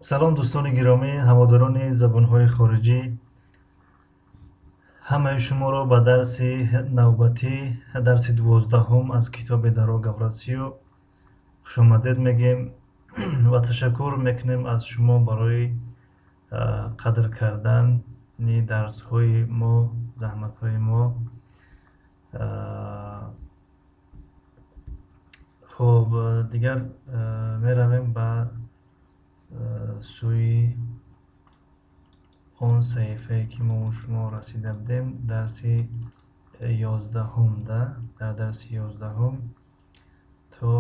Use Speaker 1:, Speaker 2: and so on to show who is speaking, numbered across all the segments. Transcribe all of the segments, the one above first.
Speaker 1: Салом, дӯстони гиромӣ, ҳаводорони забонҳои хориҷӣ. Ҳамаи шуморо ба дарси навбатӣ, дарси 12-ҳум аз китоби «Дорога в Россию» хушомадед мегӯем ва ташаккур мекунем аз шумо барои қадр кардани дарсҳои мо, заҳматҳои мо. Хуб, дигар меравем ба сӯи он саҳифае, ки мо шумо расида будем, дарси 11-ҳум. Дар дарси 11-ҳум то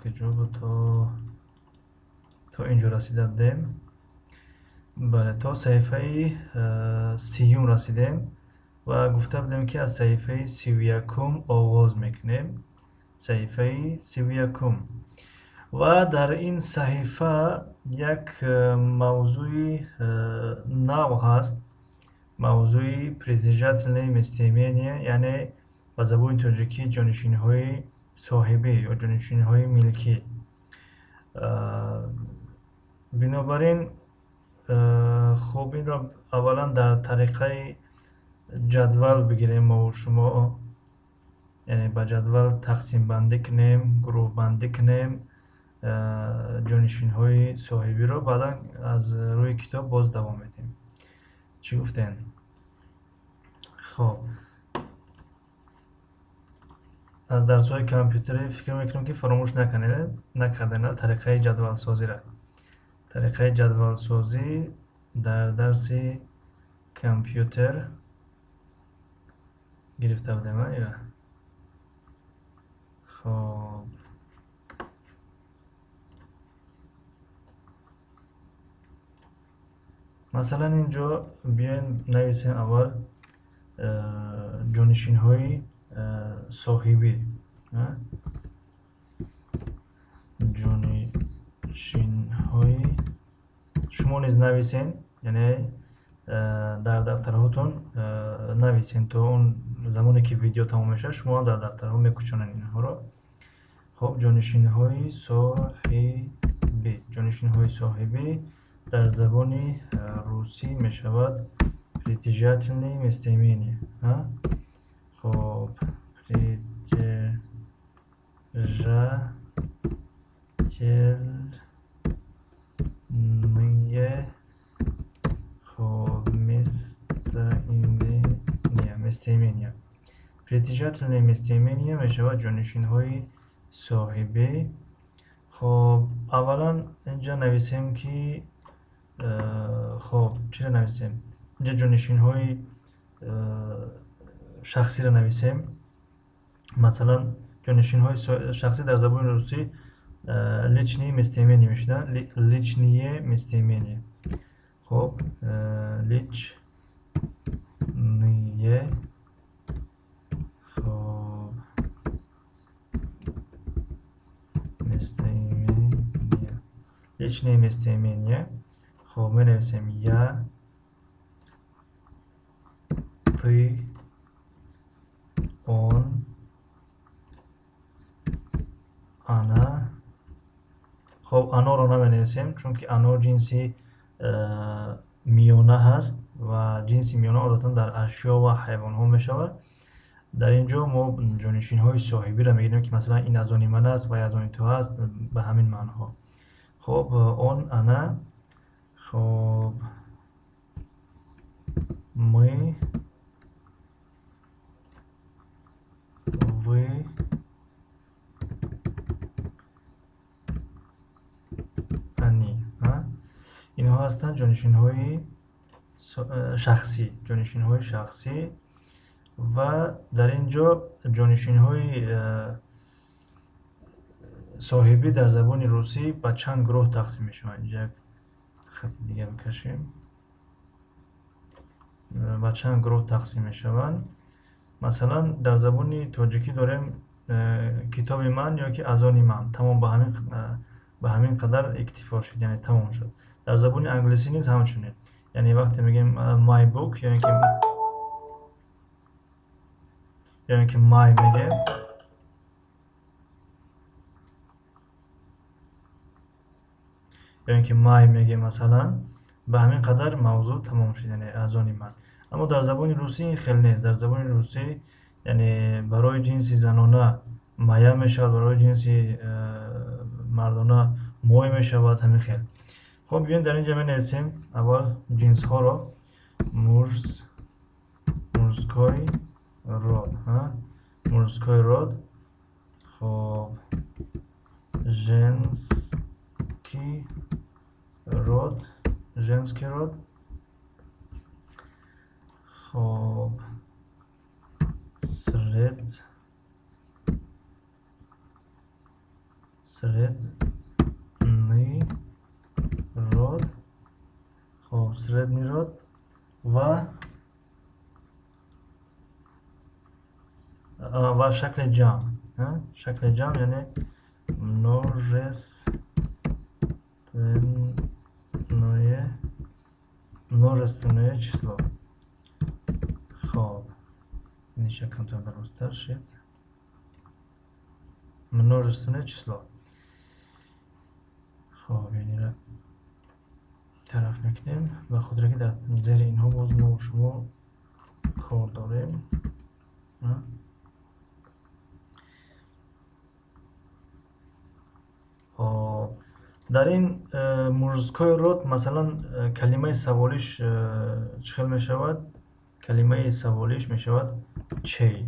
Speaker 1: куҷо буд? То инҷо расида будем. Бале, то саҳифаи 30-юм расидем ва гуфта будем, ки аз саҳифаи 31-ум оғоз мекунем. Саҳифаи 31-ум, ва дар ин саҳифа як мавзӯи нав ҳаст, мавзӯи притяжательное местоимение, яъне ба забони тоҷикӣ ҷонишинҳои соҳибӣ ё ҷонишинҳои милкӣ. Бинобар ин, хуб, инро аввалан дар тариқаи ҷадвал бигирем мову шумо, яъне ба ҷадвал тақсимбандӣ кунем, гурӯҳбандӣ кунем ҷонишинҳои соҳибиро, баъдан аз рӯи китоб боз давом медиҳем. Чӣ гуфтем? Хоб, аз дарсҳои компютерӣ фикр мекунам, ки фаромӯш накардем тариқаи ҷадвалсозиро. Тариқаи ҷадвалсозӣ дар дарси компютер гирифта будем ё? Хоб, масалан, инҷо биёем нависем аввал ҷонишинҳои соҳибӣ. Ҷонишинҳои шумо низ нависен, яъне дар дафтарҳотон нависен, то он замоне ки видео тамом мешавад, шумо дар дафтарҳо мекӯчонед инҳоро. Хоб, ҷонишинҳои соҳибӣ. Ҷонишинҳои соҳибӣ дар забони русӣ мешавад притяжательные местоимения. Хоб, притяжательные, хоб, местоимения, местоимения, притяжательные местоимения мешавад ҷонишинҳои соҳибӣ. Хоб, аввалан инҷа нависем, ки хоб, чиро нависем? Инҷа ҷонишинҳои шахсиро нависем. Масалан, ҷонишинҳои шахсӣ дар забони русӣ личные местоимения мешавад, личные местоимения. Хоб, личные, хоб, местоимения, личные местоимения. Хоб, менависем: я, ты, он, она. Хоб, оно-ро наменависем, чунки оно ҷинси миёна ҳаст ва ҷинси миёна одатан дар ашё ва ҳайвонҳо мешавад. Дар ин ҷо мо ҷонишинҳои соҳибиро мегирем, ки масалан, ин аз они ман аст ва аз они ту ҳаст, ба ҳамин маъноҳо. Хоб, он, она, хоб, мы, вы, они. Инҳо ҳастанд ҷонишинҳои шахсӣ, ҷонишинҳои шахсӣ. Ва дар ин ҷо ҷонишинҳои соҳибӣ дар забони русӣ ба чанд гурӯҳ тақсим мешаванд. Инҷа як хати дига бикашем. Ба чанд гурӯҳ тақсим мешаванд. Масалан, дар забони тоҷикӣ дорем китоби ман ё ки аз они ман, тамом, ба ҳамин қадар иктифо шуд, яъне тамом шуд. Дар забони англисӣ низ ҳамчунин, яъне вақте мегӯем my book ё ин ки my мегӯем. Ё ин ки мой мегем, масалан, ба ҳамин қадар мавзӯъ тамом шуд, яъне аз они ман. Аммо дар забони русӣ ин хел нест. Дар забони русӣ, яъне, барои ҷинси занона моя мешавад, барои ҷинси мардона мой мешавад, ҳамин хел. Хоб, биёед, дар ин ҷа менависем аввал ҷинсҳоро. Мужской род, мужской род, хоб, женский род, женский род, хоб, средний род, хоб, средний род ва шакли ҷамъ. Шакли ҷамъ, яъне множественное число. Хоб, иниша камтар дарозтар шуд. Множественное число. Хоб, инро тараф мекунем, ба хотире ки дар зери инҳо боз мо шумо кор дорем. Хоб, дар ин мужской род, масалан, калимаи саволиш чӣ хел мешавад? Калимаи саволиш мешавад чей.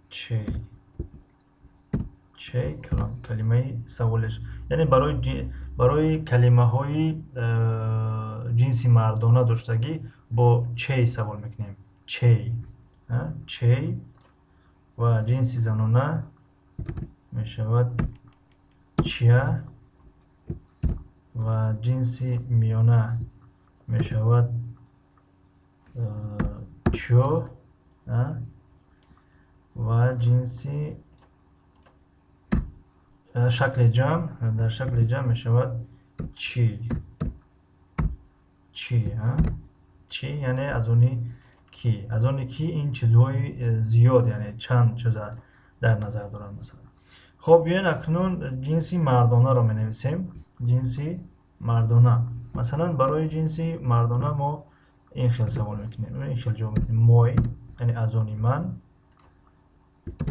Speaker 1: Чей, чей калимаи саволиш, яъне барои калимаҳои ҷинси мардона доштагӣ бо чей савол мекунем, чей, чей. Ва ҷинси занона мешавад чья ва ҷинси миёна мешавад чьё ва ҷинси шакли ҷамъ, дар шакли ҷамъ мешавад чьи, чьи, чьи, яъне аз они кӣ, аз они кӣ. Ин чизҳои зиёд, яъне чанд чиза дар назар доранд, масалан. Хоб, биёед, акнун ҷинси мардонаро менависем. Ҷинси мардона, масалан, барои ҷинси мардона мо ин хел савол мекунем, ин хел ҷавоб медиҳем: мой, яъне аз они ман,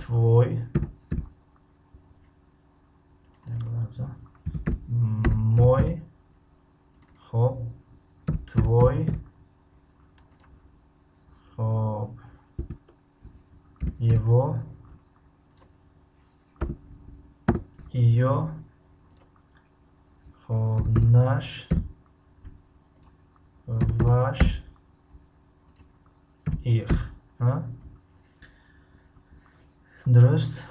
Speaker 1: твой, мой, хоб, твой, хоб, его, её, хоб, наш, ваш, их. Дуруст,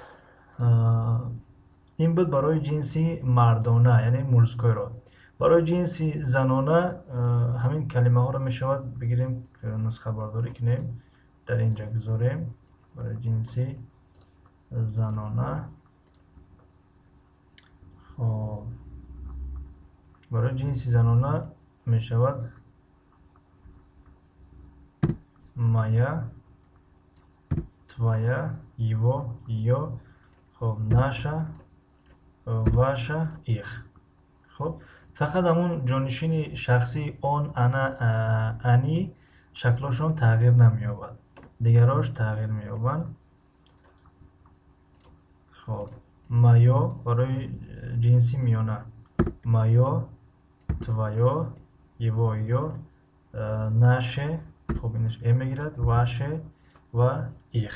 Speaker 1: ин буд барои ҷинси мардона, яъне мужской род. Барои ҷинси занона ҳамин калимаҳоро мешавад бигирем, нусхабардорӣ кунем, дар ин ҷа гузорем. Барои ҷинси занона, хоб, барои ҷинси занона мешавад моя, твоя, его, её, хоб, наша, ваша, их. Хоб, фақат ҳамун ҷонишини шахсии он, она, они шаклҳошон тағйир намеёбад, дигарош тағйир меёбанд. Хоб, моё барои ҷинси миёна: моё, твоё, его, её, наше, хоб, инаш э мегирад, ваше ва их.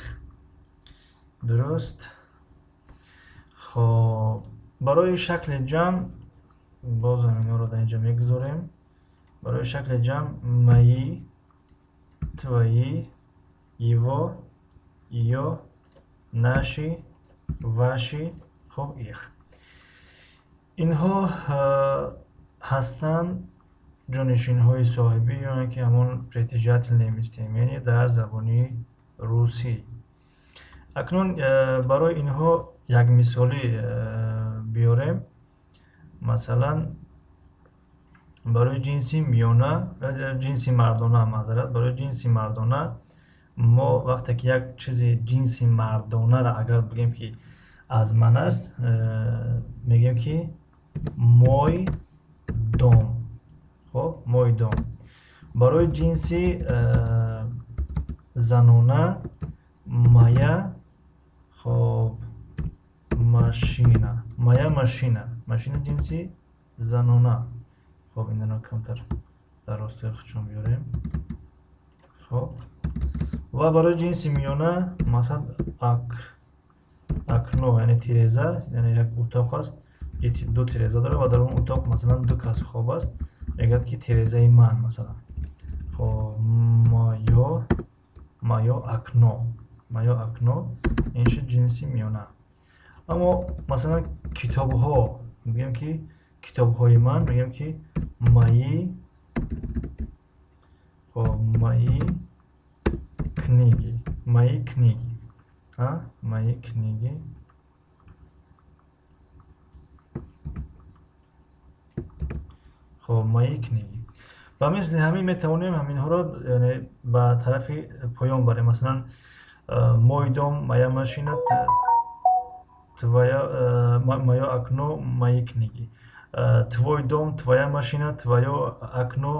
Speaker 1: Дуруст. Хоб, барои шакли ҷамъ бозам инҳоро дар инҷа мегузорем. Барои шакли ҷамъ: мои, твои, его, её, наши, ваши, хоб, их. Инҳо ҳастанд ҷонишинҳои соҳибӣ ё ин ки ҳамон притяжательные местоимения дар забони русӣ. Акнун барои инҳо як мисолӣ биёрем. Масалан, барои ҷинси миёна, ҷинси мардона, маъзарат, барои ҷинси мардона мо вақте ки як чизи ҷинси мардонаро агар бигӯем, ки аз ман аст, мегӯем, ки мой. Дом. Хоб, мой дом. Барои ҷинси занона моя, хоб, машина, моя машина. Машина ҷинси занона. Хоб, инро камтар дар ростои худшон биёрем. Хоб, ва барои ҷинси миёна, масалан, окно, яъне тиреза, яъне як утоқ аст, ду тиреза дорад ва дар он утоқ, масалан, ду кас хоб аст, мегӯяд, ки тирезаи ман, масалан. Хоб, моё окно, моё окно. Ин шуд ҷинси миёна. Аммо, масалан, китобҳо, мегӯем, ки китобҳои ман, мегӯем, ки мои, хоб, мои книги, мои книги, мои книги. Хоб, мои книги. Ба мисли ҳамин метавонем ҳаминҳоро, яъне, ба тарафи поён барем. Масалан, мой дом, моя машина, твоя, моё окно, мои книги. Твой дом, твоя машина, твоё окно,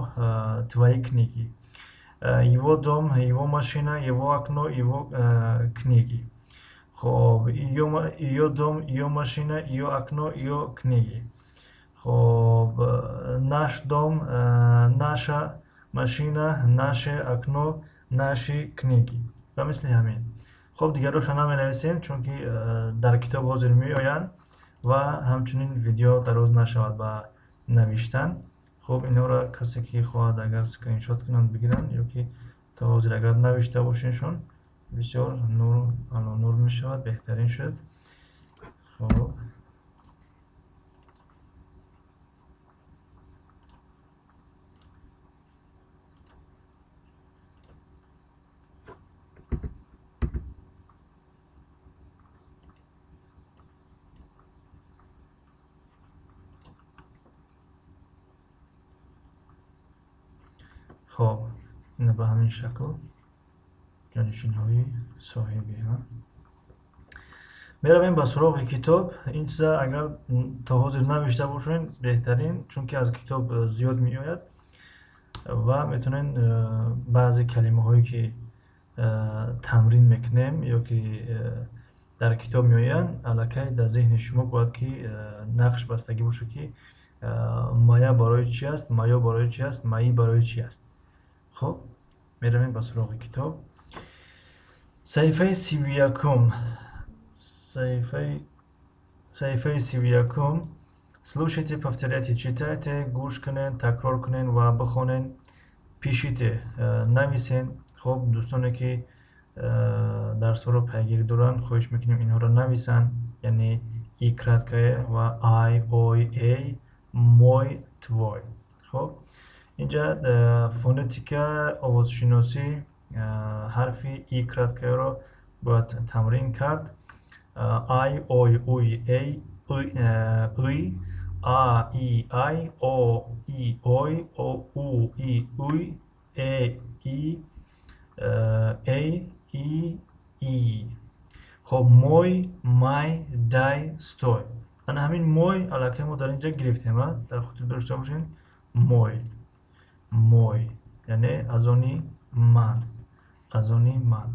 Speaker 1: твои книги. Его дом, его машина, его окно, его книги. Хоб, её дом, её машина, её окно, её книги. Хоб, наш дом, наша машина, наше окно, наши книги. Ба мисли ҳамин. Хоб, дигарашро наменависем, чунки дар китоб ҳозир меоянд ва ҳамчунин видео дароз нашавад ба навиштан. Хоб, инҳоро касе ки хоҳад, агар скриншот кунанд, бигиранд, ё ки то ҳозир агар навишта бошеншон, бисёр нур ало нур мешавад, беҳтарин шуд. Хоб, ина ба ҳамин шакл ҷонишинҳои соҳибӣ. Меравем ба суроғи китоб. Ин чиза агар то ҳозир навишта бошед, беҳтарин, чунки аз китоб зиёд меояд ва метавонед баъзе калимаҳое ки тамрин мекунем ё ки дар китоб меоянд, аллакай дар зеҳни шумо бояд ки нақш бастагӣ бошад, ки моя барои чи аст, моё барои чи аст, мои барои чи аст. Хоб, меравем ба суроғи китоб, саҳифаи 31, саҳифаи 31. Слушайте, повторяйте, читайте. Гӯш кунед, такрор кунед ва бихонед. Пишите, нависед. Хоб, дӯстоне ки дарсҳоро пайгирӣ доранд, хоҳиш мекунем, инҳоро нависанд, яъне и краткое ва ай, ой, эй, мой, твой. Хоб, инҷа фонетика, овозшиносӣ, ҳарфи и краткое ро бояд тамрин кард: ай, ой, уй, эй, ый, а, и, ай, о, и, ой, у, и, уй, э, и, эй, и, ий. Хоб, мой, май, дай, стой. Ана ҳамин мой аллакай мо дар инҷа гирифтем, дар хотир дошта бошед. Мой, мой, яъне аз они ман, аз они ман.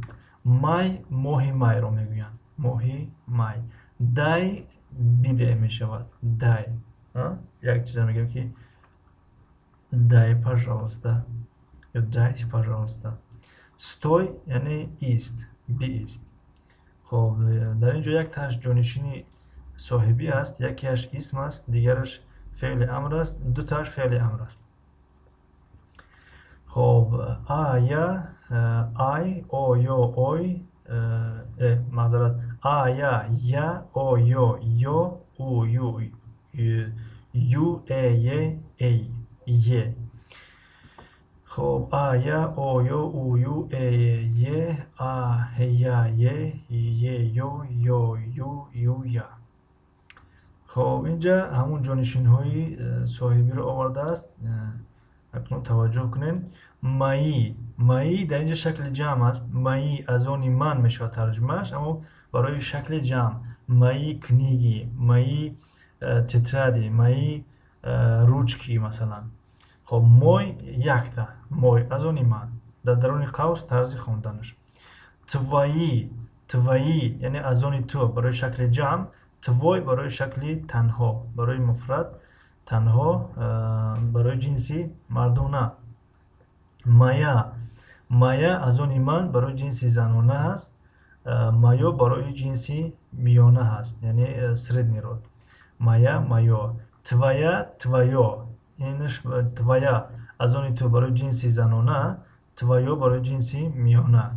Speaker 1: Май, моҳи майро мегӯянд, моҳи май. Дай, бидеҳ мешавад. Дай, як чиза мегӯям, ки дай, пожалуйста, ё дайте, пожалуйста. Стой, яъне ист, биист. Хоб, дар ин ҷо яктааш ҷонишини соҳибӣ аст, якеаш исм аст, дигараш феъли амр аст, дутааш феъли амр аст. Хоб, а, я, ай, о, ё, ой, маъзарат, а, я, я, о, ё, ё, у, ю, ю, э, е, эй, е. Хоб, а, я, о, ё, у, ю, э, е, а, я, е, е, ё, ё, ю, ю, я. Хоб, инҷа ҳамун ҷонишинҳои соҳибиро овардааст. Акнун таваҷҷӯҳ кунед: мои. Мои дар инҷа шакли ҷамъ аст. Мои аз они ман мешавад тарҷумааш, аммо барои шакли ҷамъ: мои книги, мои тетради, мои Ручки, масалан. Хоб, мой якта, мой аз они ман, дар даруни қавс тарзи хонданаш. Твои, твои, яъне аз они ту барои шакли ҷамъ, твой барои шакли танҳо, барои муфрад, танҳо, барои ҷинси мардона. Моя, моя аз они ман барои ҷинси занона аст, моё барои ҷинси миёна ҳаст, яъне средний род. Моя, моё. Твоя, твоё, инаш твоя аз они ту барои ҷинси занона, твоё барои ҷинси миёна.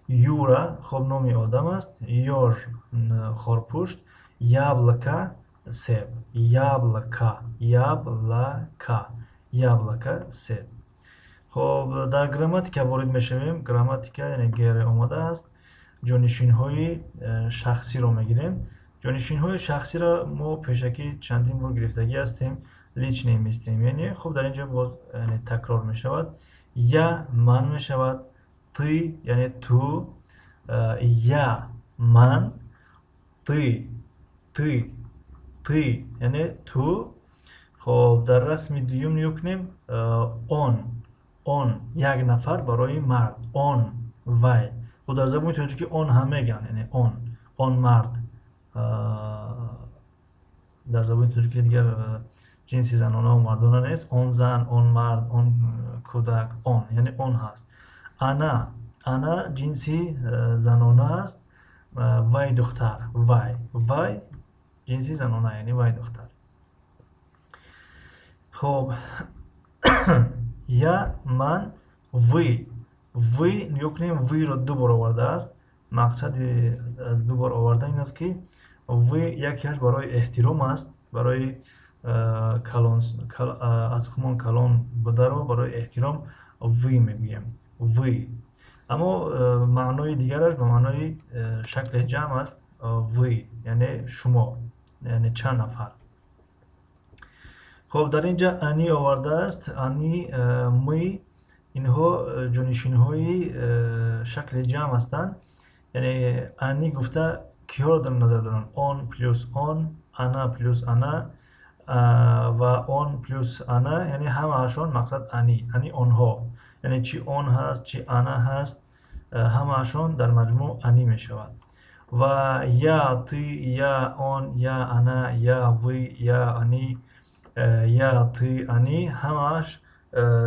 Speaker 1: Юра, хоб, номи одам аст. Ёж, хорпушт. Яблоко, себ. Яблоко, яблоко, яблоко, себ. Хоб, дар грамматика ворид мешавем. Грамматика, яъне ГР омадааст. Ҷонишинҳои шахсиро мегирем. Ҷонишинҳои шахсиро мо пешакӣ чандин бор гирифтагӣ ҳастем, личные местоимения. Хуб, дар ин ҷо боз такрор мешавад. Я ман мешавад, ты яъне ту, я ман, ты, ты, ты яъне ту. Хоб, дар расми дуюм нигоҳ кунем. Он, он як нафар барои мард, он, вай. Хуб, дар забони тоҷикӣ он ҳам мегӯянд, яъне он, он мард. Дар забони тоҷикӣ дигар ҷинси занонаву мардона нест. Он зан, он мард, он кӯдак, он, яъне он ҳаст. Она, она ҷинси занона аст, вай духтар, вай, вай ҷинси занона, яъне вай духтар. Хоб, я ман, вы, вы, нигоҳ кунем, вы ро ду бор овардааст. Мақсади аз ду бор овардан ин аст, ки вы якеаш барои эҳтиром аст, барои калон, аз хумон калон бударо барои эҳтиром вы мегӯем, вы. Аммо маънои дигараш ба маънои шакли ҷамъ аст, вы яъне шумо, яъне чанд нафар. Хоб, дар ин ҷа они овардааст. Они, мы, инҳо ҷонишинҳои шакли ҷамъ ҳастанд. Яъне они гуфта киҳоро дар назар доранд? Он плюс он, она плюс она ва он плюс она, яъне ҳамаашон, мақсад они, они онҳо, яъне чи он ҳаст, чи она ҳаст, ҳамаашон дар маҷмӯъ они мешавад. Ва я, ты, я, он, я, она, я, вы, я, они, я, ты, они, ҳамааш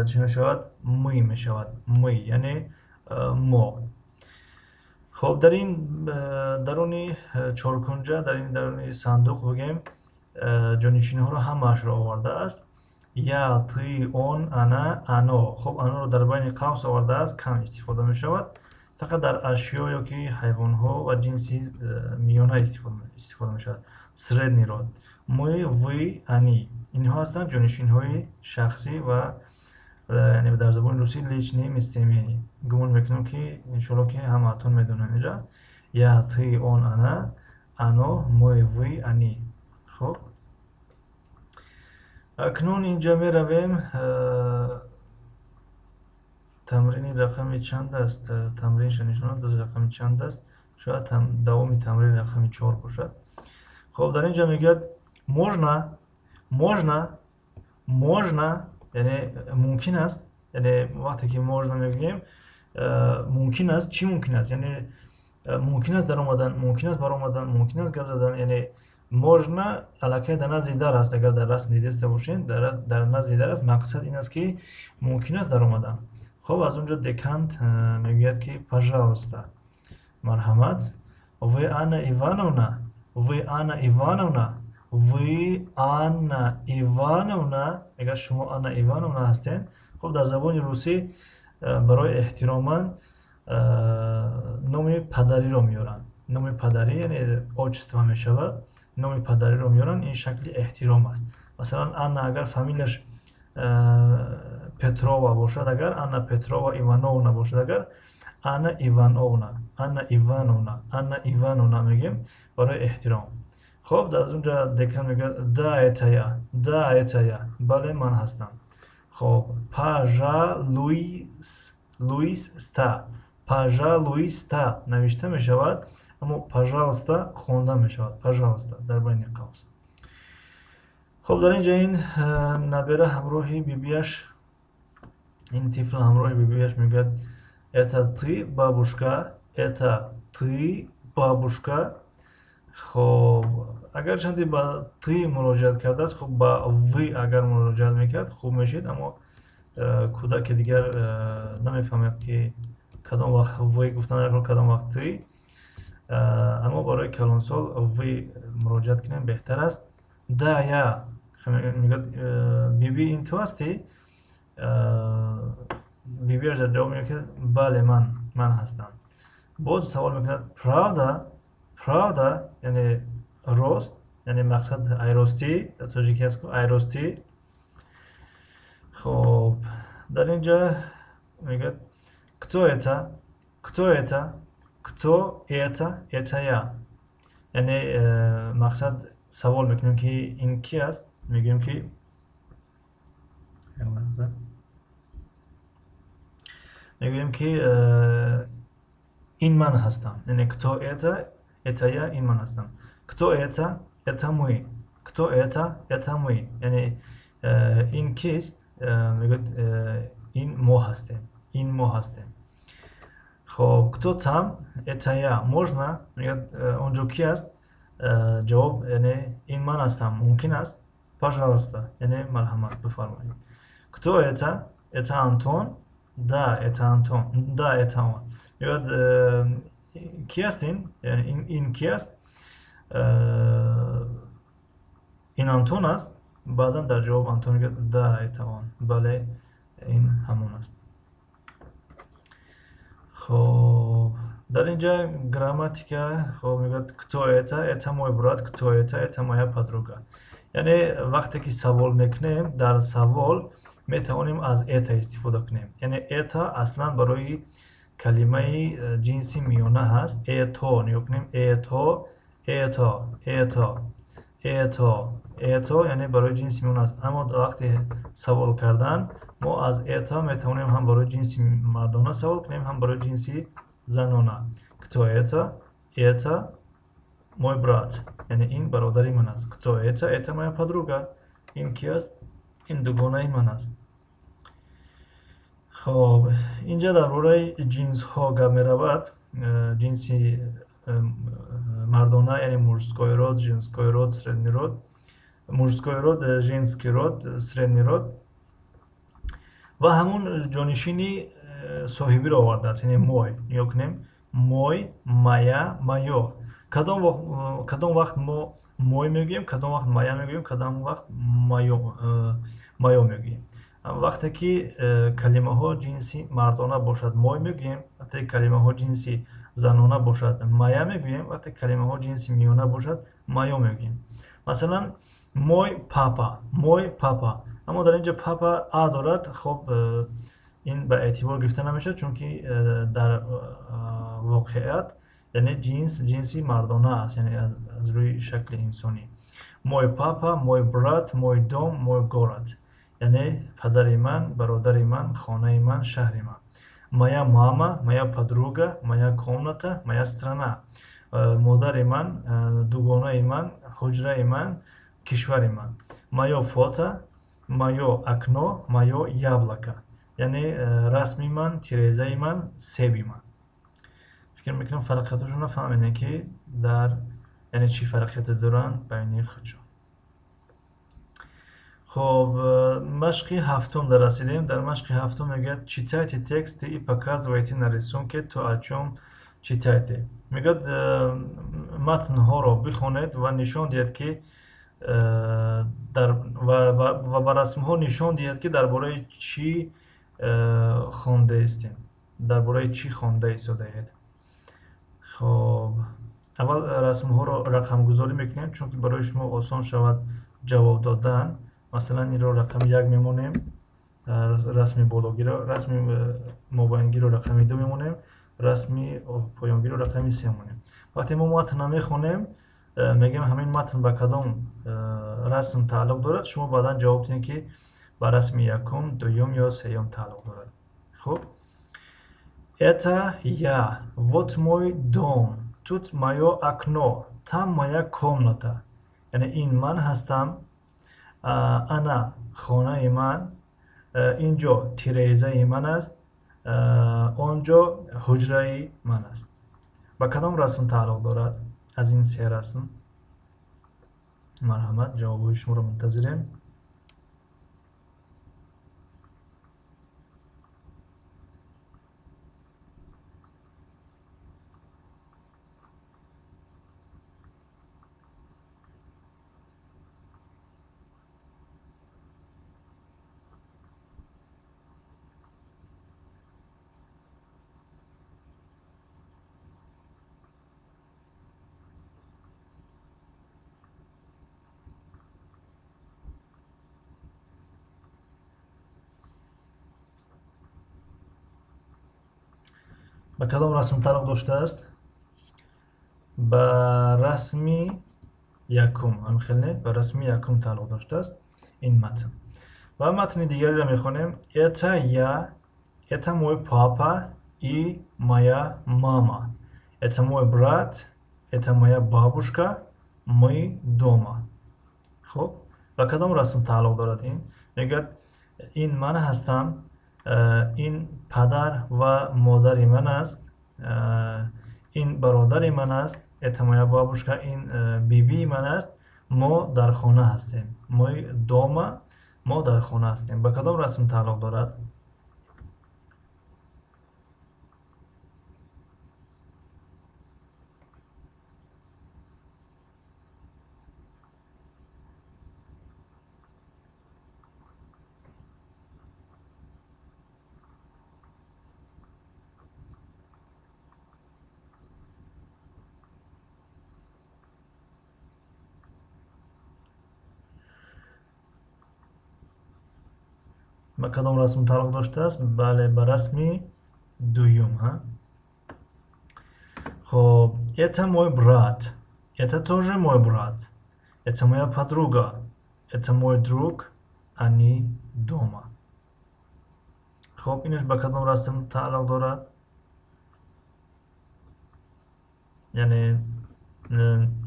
Speaker 1: чӣ мешавад? Мы мешавад, мы яъне мо. Хоб, дар ин даруни чоркунҷа, дар ин даруни сандуқ бигӯем, ҷонишинҳоро ҳамаашро овардааст: я, ты, он, она, оно. Хоб, оно ро дар байни қавс овардааст, кам истифода мешавад, фақат дар ашё ё ки ҳайвонҳо ва ҷинси миёна истифода мешавад, средний род. Мы, вы, они, инҳо ҳастанд ҷонишинҳои шахсӣ ва яъне дар забони русӣ личные местоимения. Гумон мекунам, ки иншоалло, ки ҳамаатон медонанд инҷа: я, ты, он, она, оно, мы, вы, они. Хуб, акнун инҷа меравем. Тамрини рақами чанд аст? Тамринша нишон дод, рақами чанд аст? Шояд давоми тамрини рақами 4 бошад. Хоб, дар ин ҷо мегӯяд: можно, можно, можно, яъне мумкин аст. Яъне вақте ки можно мегӯем, мумкин аст. Чӣ мумкин аст? Яъне мумкин аст даромадан, мумкин аст баромадан, мумкин аст гап задан. Яъне можно аллакай дар назди дар аст. Агар дар расм дидаста бошед, дар назди дар аст. Мақсад ин аст, ки мумкин аст даромадан. Хоб, аз он ҷо декан мегӯяд, ки пожалуйста, марҳамат. Вы Анна Ивановна? Вы Анна Ивановна? Вы Анна Ивановна? Мегӯяд: шумо Анна Ивановна ҳастед? Хоб, дар забони русӣ барои эҳтироман номи падариро меоранд. Номи падарӣ, яъне отчество мешавад, номи падариро меоранд, ин шакли эҳтиром аст. Масалан, Анна агар фамилияш Петрова бошад, агар Анна Петрова Ивановна бошад, агар Анна Ивановна, Анна Ивановна, Анна Ивановна мегӯем барои эҳтиром. Хоб, дар он ҷа декан мегӯяд: да, это я, да, это я, бале, ман ҳастам. Хоб, пожалуйста, пожалуйста навишта мешавад, аммо пожалуйста хонда мешавад, пожалуйста дар байни қавс. Хуб, дар ин ҷо ин набера ҳамроҳи бибиаш, ин тифл ҳамроҳи бибиаш мегӯяд: «Это ты, бабушка? Это ты, бабушка?» Хоб, агарчанде ба «ты» муроҷиат кардааст, хуб, ба «вы» агар муроҷиат мекард, хуб мешид, аммо кӯдаки дигар намефаҳмад, ки кадом вақт «вы» гуфтан, кадом вақт «ты». Аммо барои калонсол «вы» муроҷиат кунем беҳтар аст. «Да, я», мегӯяд. Биби, ин ту ҳастӣ? Бибиаш дар ҷавоб мегӯяд, ки бале, ман ҳастам. Боз савол мекунад: «Правда? Правда?» Яъне рост, яъне мақсад айростӣ, дар тоҷикӣ аст, айростӣ. Хоб, дар ин ҷа мегӯяд: «Кто это? Кто это? Кто это?» «Это я». Яъне мақсад савол мекунем, ки ин ки аст. Мегӯем, ки, як лаҳза, мегӯем, ки ин ман ҳастам. Яъне «Кто это?» «Это я», ин ман ҳастам. «Кто это?» «Это мы». «Кто это?» «Это мы». Яъне ин кист? Мегӯяд, ин мо ҳастем, ин мо ҳастем. Хоб, «Кто там?» «Это я, можно?» Мегӯяд, он ҷо ки аст? Ҷавоб, яъне ин ман ҳастам, мумкин аст? «Пожалуйста», яъне марҳамат, бифармоед. «Кто это? Это Антон?» «Да, это Антон». «Да, это он». Мегӯяд, ки аст ин? Яъне ин ки аст? Ин Антон аст? Баъдан дар ҷавоб Антон мегӯяд: «Да, это он», бале, ин ҳамон аст. Хоб, дар ин ҷа грамматика. Хоб, мегӯяд: «Кто это?» «Это мой брат». «Кто это?» «Это моя подруга». Яъне вақте ки савол мекунем, дар савол метавонем аз «это» истифода кунем. Яъне «это» аслан барои калимаи ҷинси миёна ҳаст. Это, нигоҳ кунем: это, это, это, это, это, яъне барои ҷинси миёна аст. Аммо вақте савол кардан, мо аз «это» метавонем ҳам барои ҷинси мардона савол кунем, ҳам барои ҷинси занона. «Кто это?» «Это мой брат», яъне ин бародари ман аст. «Кто это?» «Это моя подруга». Ин ки аст? Ин дугонаи ман аст. Хоб, инҷа дар бораи ҷинсҳо гап меравад. Ҷинси мардона, яъне мужской род, женской род, средний род, мужской род, женский род, средний род ва ҳамун ҷонишини соҳибиро овардааст, яъне «мой». Нигоҳ кунем: мой, моя, моё. Кадом вақт мо «мой» мегӯем, кадом вақт «моя» мегӯем, кадом вақт «моё» мегӯем? Вақте ки калимаҳо ҷинси мардона бошад, «мой» мегӯем, вақте ки калимаҳо ҷинси занона бошад, «моя» мегӯем, вақте калимаҳо ҷинси миёна бошад, «моё» мегӯем. Масалан, мой папа, мой папа. Аммо дар ин ҷо «папа» а дорад. Хоб, ин ба эътибор гирифта намешавад, чунки дар воқеият, яъне ҷинс ҷинси мардона аст, яъне аз рӯи шакли инсонӣ. Мой папа, мой брат, мой дом, мой город, яъне падари ман, бародари ман, хонаи ман, шаҳри ман. Моя мама, моя подруга, моя комната, моя страна, модари ман, дугонаи ман, ҳуҷраи ман, кишвари ман. Моё фото, моё окно, моё яблоко, яъне расми ман, тирезаи ман, себи ман. Фикр мекунам, фарқиятҳошонро фаҳмидем, ки дар, яъне чӣ фарқияте доранд байни худшон. Хоб, машқи ҳафтум дар расидем. Дар машқи ҳафтум мегӯяд: «Читайте тексты и показывайте на рисунке то, о чём читаете». Мегӯяд, матнҳоро бихонед ва нишон диҳед, ки ва ба расмҳо нишон диҳед, ки дар бораи чӣ хондаистем, дар бораи чӣ хонда истодаед. Хоб, аввал расмҳоро рақамгузорӣ мекунем, чунки барои шумо осон шавад ҷавоб додан. Масалан, инро рақами як мемонем, расми бологиро, расми мобайнгиро рақами ду мемонем, расми поёнгиро рақами се мемонем. Вақте мо матнро мехонем, мегӯем, ҳамин матн ба кадом расм тааллуқ дорад, шумо баъдан ҷавоб диҳед, ки ба расми якум, дуюм ё сеюм тааллуқ дорад. Хуб. Это я, вот мой дом, тут моё окно, там моя комната. Яъне ин ман ҳастам. Ана хонаи ман, ин ҷо тирезаи ман аст, он ҷо ҳуҷраи ман аст. Ба кадом расм тааллуқ дорад аз ин се расм? Марҳамат, ҷавобҳои шуморо мунтазирем. Ба кадом расм тааллуқ доштааст? Ба расми якум, ҳамхел не? Ба расми якум тааллуқ доштааст ин матн. Ва матни дигареро мехонем. Это я, это мой папа и моя мама, это мой брат, это моя бабушка, мы дома. Хуб, ба кадом расм тааллуқ дорад ин? Мегӯяд, ин ман ҳастам, ин падар ва модари ман аст, ин бародари ман аст, это моя бабушка, ин бибии ман аст, мо дар хона ҳастем. Мы дома, мо дар хона ҳастем. Ба кадом расм тааллуқ дорад? Ба кадом расм тааллуқ доштааст? Бале, ба расми дуюм. Хоб, это мой брат, это тоже мой брат, это моя подруга, это мой друг, они дома. Хоб, инаш ба кадом расм тааллуқ дорад? Яъне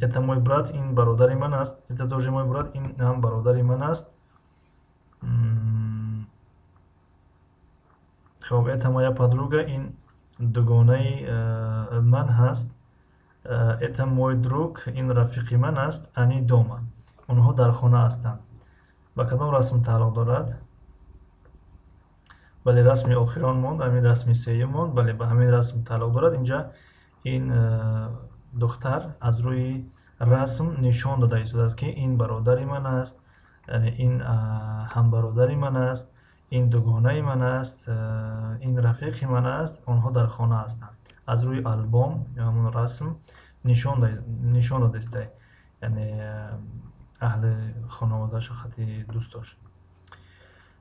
Speaker 1: это мой брат, ин бародари ман аст, это тоже мой брат, ин ҳам бародари ман аст. Хоб, это моя подруга, ин дугонаи ман ҳаст, это мой друг, ин рафиқи ман аст, они дома, онҳо дар хона ҳастанд. Ба кадом расм тааллуқ дорад? Бале, расми охирон монд, ҳамин расми сеюм монд. Бале, ба ҳамин расм тааллуқ дорад. Инҷа ин духтар аз рӯи расм нишон дода истодааст, ки ин бародари ман аст, яъне ин ҳамбародари ман аст, ин дугонаи ман аст, ин рафиқи ман аст, онҳо дар хона ҳастанд. Аз рӯи албом ё ҳамон расм нишон дода истай, яъне аҳли хонаводаашо, хати дӯстош.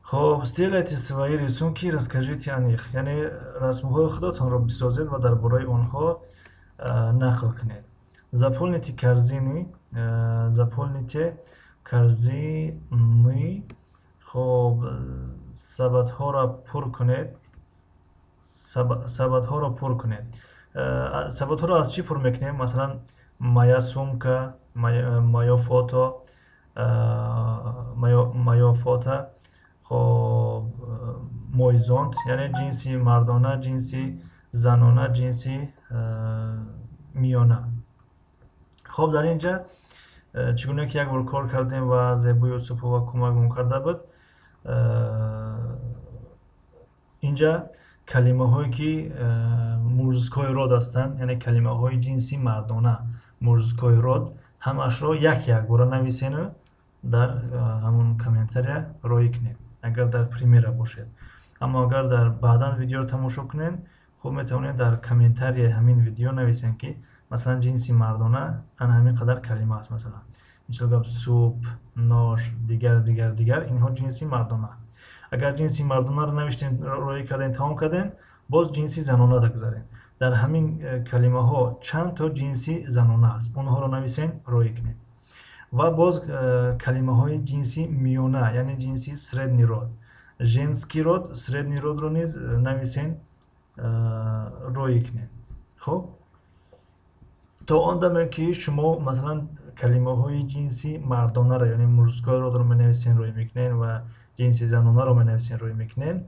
Speaker 1: Хоб, сделайте свои рисунки, расскажите о них. Яъне расмҳои худатонро бисозед ва дар бораи онҳо нақл кунед. Заполните корзины, заполните корзины. Хоб, сабадҳоро пур кунед, сабадҳоро пур кунед. Сабадҳоро аз чӣ пур мекунем? Масалан, моя сумка, моё фото, моё фото, хоб, мой зонт, яъне ҷинси мардона, ҷинси занона, ҷинси миёна. Хоб, дар ин ҷа чӣ гуна ки як бор кор кардем ва Зебо Юсупова кӯмакмон карда буд, инҷа калимаҳое ки мужской род ҳастанд, яъне калимаҳои ҷинси мардона, мужской род, ҳамаашро як якбора нависену дар ҳамон комментария роӣ кунед, агар дар примера бошед. Аммо агар дар баъдан видеоро тамошо кунед, хуб, метавонед дар комментарияи ҳамин видео нависед, ки масалан ҷинси мардона ана ҳамин қадар калима аст, масалан, мисол гап, суп, нож, дигар, дигар, дигар, инҳо ҷинси мардона. Агар ҷинси мардонаро навиштем, роӣ кардем, тамом кардем, боз ҷинси занона гузарем. Дар ҳамин калимаҳо чанд то ҷинси занона аст, онҳоро нависем, роӣ кунед. Ва боз калимаҳои ҷинси миёна, яъне ҷинси средний род, женский род, средний родро низ нависем, роӣ кунед. Хуб. То он даме ки шумо, масалан, калимаҳои ҷинси мардонаро, яъне мужской род ро менависен, рӯй мекунен ва ҷинси занонаро менависен, рӯй мекунен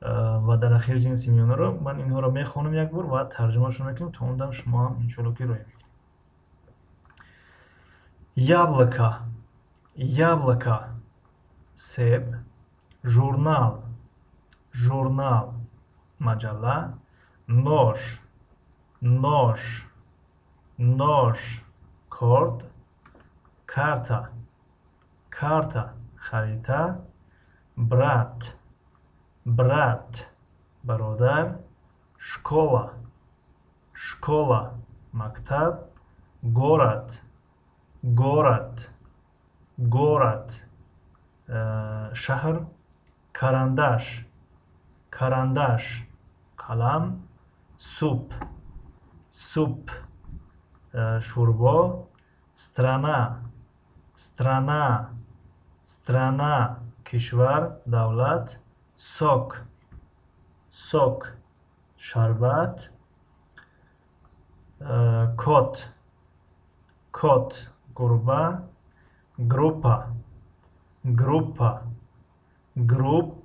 Speaker 1: ва дар ахир ҷинси миёнаро, ман инҳоро мехонам як бор ва тарҷумаашон мекунем. То он дам шумо ҳам, иншоалло, ки рӯй мекунед. Яблоко, яблоко — себ. Журнал, журнал — маҷалла. Нож, нож, нож — корд. Карта, карта — харита. Брат, брат — бародар. Школа, школа — мактаб. Город, город, город — шаҳр. Карандаш, карандаш — қалам. Суп, суп — шӯрбо. Страна, страна, страна — кишвар, давлат. Сок, сок — шарбат. Кот, кот — гурба. Группа, группа, группа,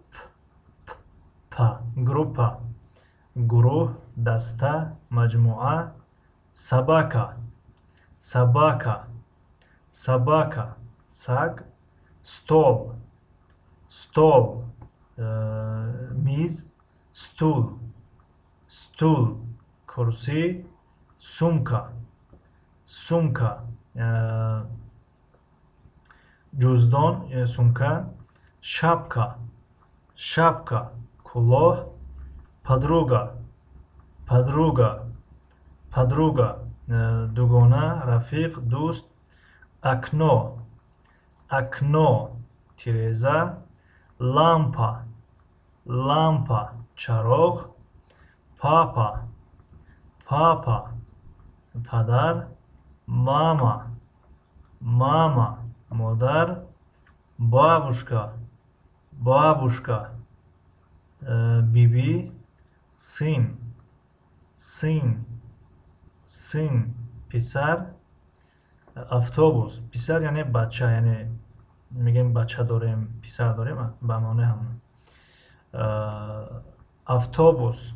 Speaker 1: группа — гурӯҳ, даста, маҷмӯа. Собака, собака, собака — саг. Стол, стол — миз. Стул, стул — курсӣ. Сумка, сумка — ҷуздон, сумка. Шапка, шапка — кӯлоҳ. Подруга, подруга, подруга — дугона, рафиқ, дӯст. Окно, окно — тиреза. Лампа, лампа — чароғ. Папа, папа — падар. Мама, мама — модар. Бабушка, бабушка — бибӣ. Сын, сын, сын — писар. Автобус. Писар яъне бача, яъне мегӯем, бача дорем, писар дорем, ба маънои ҳамон. Автобус.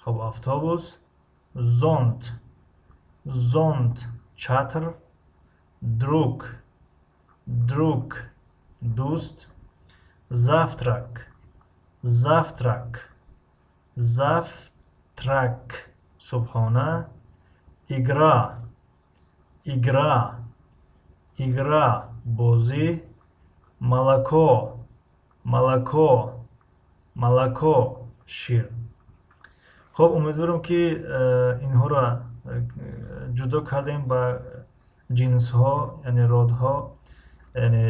Speaker 1: Хоб, автобус. Зонт, зонт — чатр. Друг, друг — дӯст. Завтрак, завтрак, завтрак — субҳона. Игра, игра, игра — бозӣ. Молоко, молоко, молоко — шир. Хуб, умедворам, ки инҳоро ҷудо кардем ба ҷинсҳо, яъне род ҳо, яъне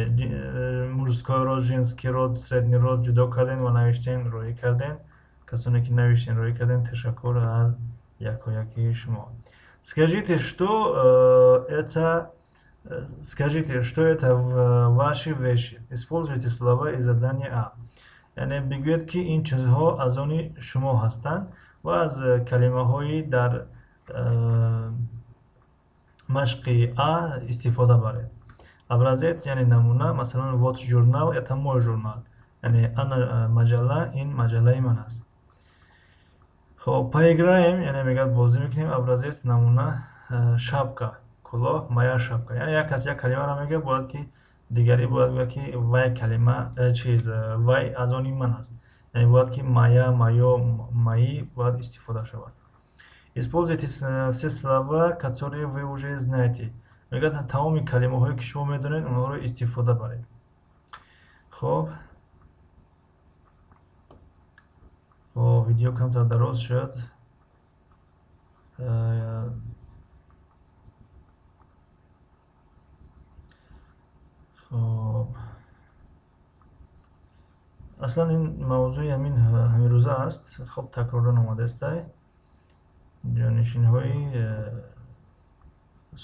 Speaker 1: мужской род, женский род, средний род ҷудо кардем ва навиштем, роӣ кардем. Касоне ки навиштем, роӣ кардем, ташаккур аз якояки шумо. Скажите, что это, скажите, что это ваши вещи. Используйте слова из задания А. Яъне бигӯед, ки ин чизҳо аз они шумо ҳастанд ва аз калимаҳои дар машқи А истифода баред. Образец, яъне намуна. Масалан, вот журнал, это мой журнал, яъне ана маҷалла, ин маҷаллаи ман аст. Хоб, поиграем, яъне мегӯяд, бозӣ мекунем. Образец, намуна. Шапка — кӯлоҳ. Моя шапка. Яъне як кас як калимаро мегӯяд, бояд ки дигарӣ бояд гӯяд, ки вай калима чиз, вай аз они ман аст. Яъне бояд ки моя, моё, мои бояд истифода шавад. Используйте все слова, которые вы уже знаете. Мегӯяд, тамоми калимаҳое, ки шумо медонед, онҳоро истифода баред. Хоб, видео камтар дароз шуд. Хоб, аслан ин мавзӯи ҳамин рӯза аст. Хоб, такроран омадаастай. Ҷонишинҳои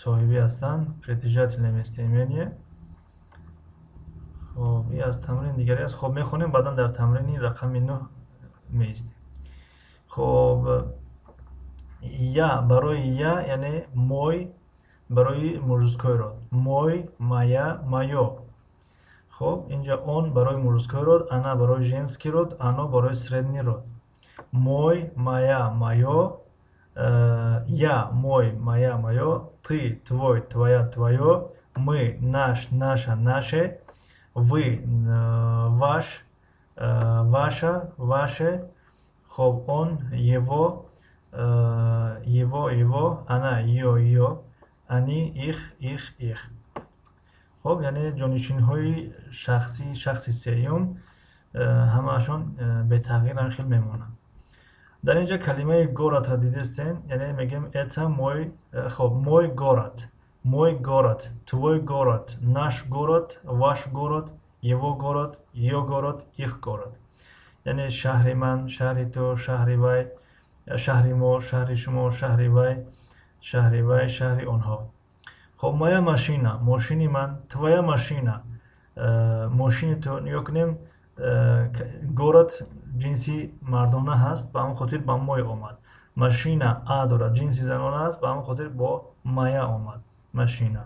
Speaker 1: соҳибӣ ҳастанд, притяжательное местоимение. Хоб, ин аз тамрини дигаре аст. Хоб, мехонем, баъдан дар тамрини рақами 9 меистем. Хоб. Я барои я, яъне мой барои мужской род: мой, моя, моё. Хоб, инҷа он барои мужской род, она барои женский род, оно барои средний род. Мой, моя, моё, я, мой, моя, моё, ты, твой, твоя, твоё, мы, наш, наша, наше, вы, ваш, ваша, ваше, хоб, он, его, его, его, она, её, её, они, их, их, их. Хоб, яъне ҷонишинҳои шахсии шахси сеюм ҳамаашон бетағйир хел мемонанд. Дар ин ҷа калимаи город ро дидестем, яъне мегӯем это мой, хоб, мой город, мой город, твой город, наш город, ваш город, его город, её город, их город. Яъне шаҳри ман, шаҳри ту, шаҳри вай, шаҳри мо, шаҳри шумо, шаҳри вай, шаҳри вай, шаҳри онҳо. Хоб, моя машина, мошини ман, твоя машина, мошини ту. Нигоҳ кунем, город ҷинси мардона ҳаст, ба ҳамон хотир ба мой омад. Машина а дорад, ҷинси занона аст, ба ҳамон хотир бо моя омад машина.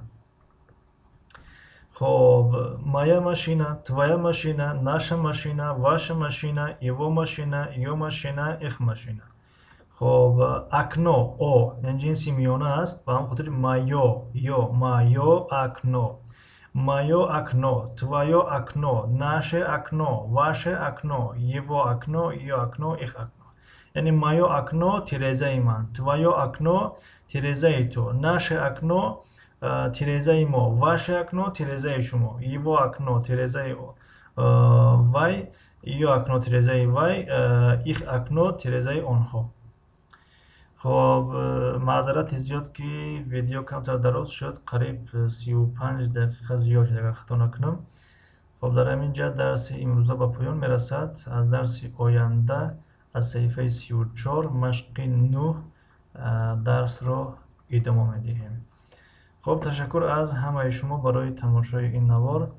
Speaker 1: Хоб, моя машина, твоя машина, наша машина, ваша машина, его машина, её машина, их машина. Хоб, окно о, яъне ҷинси миёна аст, ба ҳамон хотир моё, ё, моё окно, моё окно, твоё окно, наше окно, ваше окно, его окно, её окно, их окно. Яъне моё окно, тирезаи ман, твоё окно, тирезаи ту, наше окно, тирезаи мо, ваше окно, тирезаи шумо, его окно, тирезаи вай, её окно, тирезаи вай, их окно, тирезаи онҳо. Хоб, маъзарати зиёд, ки видео камтар дароз шуд, қариб 35 дақиқа зиёд шуд, агар хато накунам. Хоб, дар ҳамин ҷа дарси имрӯза ба поён мерасад. Аз дарси оянда аз саҳифаи 34, машқи 9 дарсро идома медиҳем. Хоб, ташаккур аз ҳамаи шумо барои тамошои ин навор.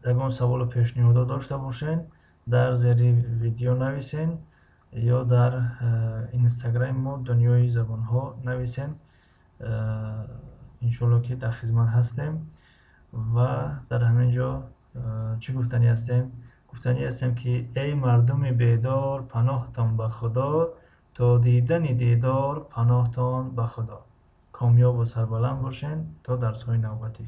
Speaker 1: Ягон саволу пешниҳодот дошта бошед, дар зери видео нависен ё дар инстаграми мо, Дунёи забонҳо, нависен. Иншоалло, ки дар хизмат ҳастем. Ва дар ҳамин ҷо чӣ гуфтанӣ ҳастем? Гуфтанӣ ҳастем, ки эй мардуми бедор, паноҳтон ба Худо, то дидани дидор, паноҳтон ба Худо. Комёбу сарбаланд бошед то дарсҳои навбатӣ.